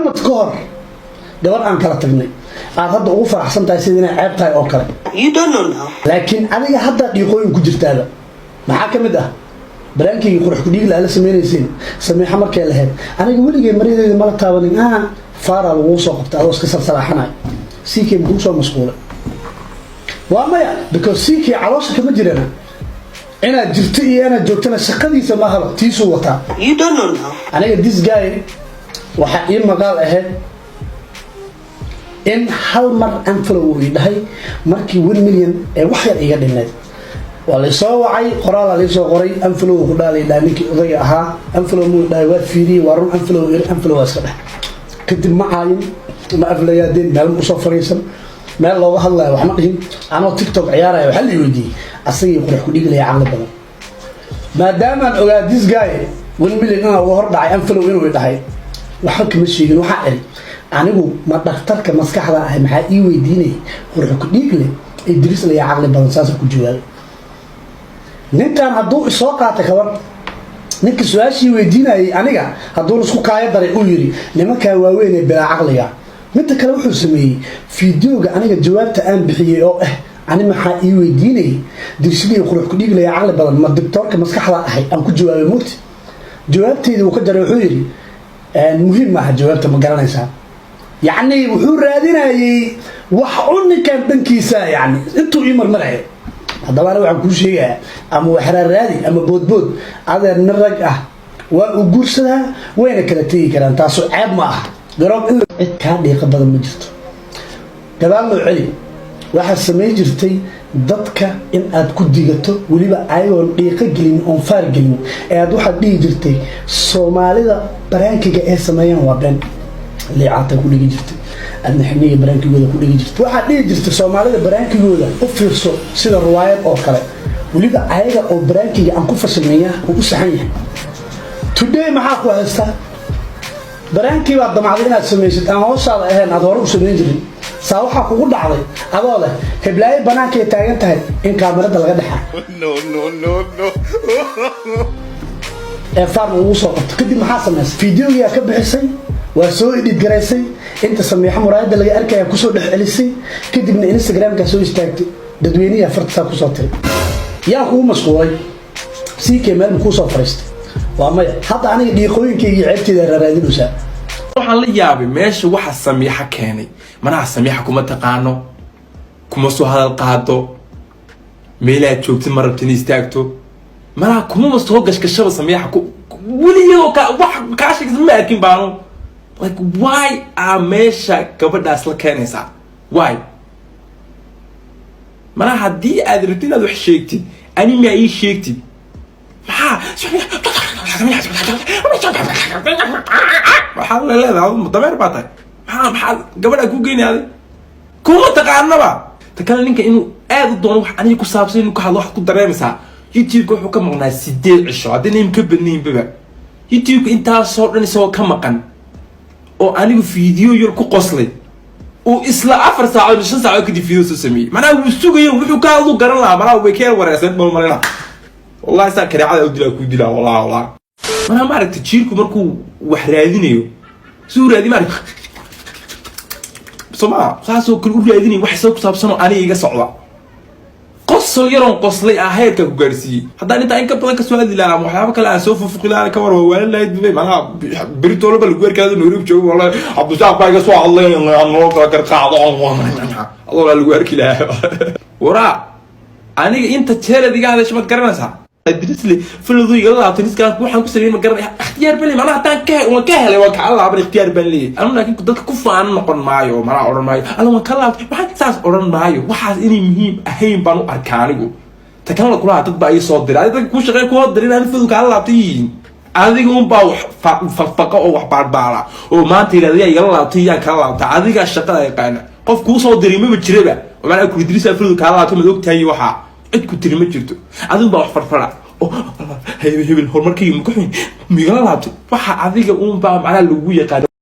Sanad ka hor gabar aan kala tagnay aad hadda ugu faraxsan tahay sida inay ceeb tahay oo kale. You don't know now. Laakiin adiga haddaa dhiiqooyin ku jirtaaba. Maxaa ka mid ah prank-igii qurux kudhiigla ala sameynaysiin? Samiixo markay lahayd, "Aniga weligay maryadeyda mala taabanin," faaraa laguu soo qabtay adoo iska salsalaaxanayo. CK makuu soo mashquulay? Waa maya, because CK caloosha kama jirana. Inaad jirto iyo inaad joogtana shaqadiisa ma haba, tiisuu wataa. You don't know now. Aniga this guy waxaa ii maqaal ahayd in hal mar unfollow uu ii dhahay markii 1 million ee wax yar iga dhinayd. Waa laysoo wacay, qoraalaa laysoo qoray, "Unfollow ku dhaa," dhahay ninkii odayga ahaa. "Unfollow muu dhahay?" Waa fiiriyey, waa run, unfollow iri. Unfollow waa iska dheh. Kadib ma caayin, ma aflagaadeen, meel ma usoo fariisan, meel looga hadlayo wax ma dhihin. Anoo TikTok ciyaaraya waxaa la weydiiyey asagii qurux ku dhiiglaya caqli badan. Maadaamaan ogaa this guy 1 million inaa uga hor dhacay, unfollow inuu i dhahay, waxba kama sheegin. Waxaa iri, "Anigu ma dhakhtarka maskaxda ahay? Maxaa ii weydiinayay qurux ku dhiigle Idriis layaa caqli badan?" Saasa ku jawaabay. Ninkan hadduu isoo qaatay kabar, ninka su-aashii weydiinayay aniga hadduuna isku kaayo daray, uu yidhi nimankaa waaweyn ee bilaa caqliga. Midda kale, wuxuu sameeyey video-ga aniga jawaabta aan bixiyey oo ah, "Ani maxaa ii weydiinayay dirsidii qurux ku dhiiglaya caqli badan, ma doctoorka maskaxda ahay?" aan ku jawaabay mugti. Jawaabteydii uu ka jaray. Wuxuu yidhi, "Muhiim maaha jawaabta, ma garanaysaa?" Yacni wuxuu raadinayay wax u ninkan dhankiisa, yani intuu ii marmaraya. Haddaba aniga waxaan kuu sheegayaa, ama waxraaraadi ama boodbood, adeer, nin rag ah waa uu guursadaa, wayna kala tegi karaan, taasu ceeb ma aha. Garoob in cid kaa dhiiqa badan ma jirto. Gadaal loo celi, waxaad samayn jirtay dadka in aad ku digato, weliba ayagoon dhiiqo gelin oon faar gelin ee aad waxaad dhihi jirtay, "Soomaalida prank-iga ee sameeyaan waa been." Liicaata ku dhigi jirtay, adna xiniga prank-igooda ku dhigi jirtay. Waxaad dhihi jirtay, "Soomaalida prank-igooda u fiirso sida ruwaayad oo kale, weliba ayaga oo prank-iga aan ku fashilmaya uu u saxan yahay." Today maxaa ku haystaa? Prank-ii baad damacday inaad samaysid aan hooshaada ahayn, aad hore u samayn jirin. Saa waxaa kugu dhacday adoo leh heblaayo banaankay taagan tahay in kaamirada laga dhexa No, no, no, no. ee faarna ugu soo qabto. Kadib maxaa samaysay? Video-giyaa ka bixisay, waa soo edit garaysay, inta Samiixo muraayadda laga arkaya kusoo dhex celisay. Kadibna Instagramkaa soo istaagtay, dadweyniyaa fartasaa kusoo tiray. Yaa kugu mashquulay? CK meel ma kuu soo fariistay? Waa maya. Hadda aniga dhiiqooyinkaygii ceebteeda raaraadinaysaa. Waxaan la yaabay meesha waxa Samiixa keenay. Manaha Samiixa kuma taqaano, kuma soo hadal qaado, meelaad joogtid ma rabtin istaagto, manaha kumama soo gashgashaba. Samiixa ku weligoo ka wax kaa sheegsa ma arkin baanu. Like, why aa meesha gabadhaas la keenaysaa? Why? Manaha haddii aad rabtid inaad wax sheegtid, ani maa ii sheegtid? Maxaa waxaad la leedahay? Adu dameer baa tahay. Maxaa gabadhaa kuu geynay? Adig kuma taqaanaba. Ta kale, ninka inuu aad u doono wax aniga ku saabsan inuu ka hadlo waxaad ku dareemaysaa, YouTube-ka wuxuu ka maqnaa 8 cisho, haddii naym ka badnaynbaba. YouTube-ka intaasoo dhan isagoo ka maqan oo anigu video yar ku qoslay, uu isla 4 saacood, 5 saacood kadib video soo sameeyey. Macnaha wuu sugayo, wuxuu ka hadlu garan lahaa. Macnaha way ka yar wareersan bal malina. Wallahi saa kareecada u dilaa, kuu dilaa, wallahi, wallahi. Manaa maaragta, jiirku markuu wax raadinayo siduu raadi, maaragta, soo maa saasoo kale u raadinaya wax isaga ku saabsanoo aniga iga socda. Qosol yaroon qoslay ah heerkaa ku gaarsiiyey. Haddaan intaa in ka badan kasoo hadli lahaa ama waxyaabo kale aan soo fufuqi lahaa, ka war waa waalan lahayd bay. Macnaha beritoolo ba lagu arkaado Nairobi joogo. Wallahi Cabdisaaq baa iga soo hadlay, noo kala garqaacdo, adoo laa lagu arki lahaa. Waraa, aniga inta jeelad iga hadasha maad garanaysaa? Idrisle follow-du igala laabtay niskaas waxaan ku sameeyay ma garanay. Ikhtiyaar baan leeyahay. Macnaha haddaan ka waan ka helay, waan kaa laaban, ikhtiyaar baan leeyahay anu. Laakiin dadka ku faana noqon maayo. Macnaha odhan maayo, "Alla, waan ka laabtay," waxaan saas odhan maayo. Waxaas inay muhiim ahayn baan u arkaa anigu. Ta kalena kulaha dad baa ii soo diray. Adiga dadka kuu shaqeey kuwa diray ani follow kaa laabtay yihiin. Adiga un baa wax faqfaqa oo wax baarbaara oo maanta yidhahda yaa igala laabtay, yaan kala laabtay. Adigaa shaqada yaqaana. Qof kuu soo diray maba jiraba oo macnaha kuri Idrisa follow kaa laabtay, maad ogtahay? Waxaa cid ku tiri ma jirto. Adigu baa wax farfara oo hebel hebel horumarkayga maka xun migala laabtay. Waxa adiga uun baa macnaha lagu yaqaano.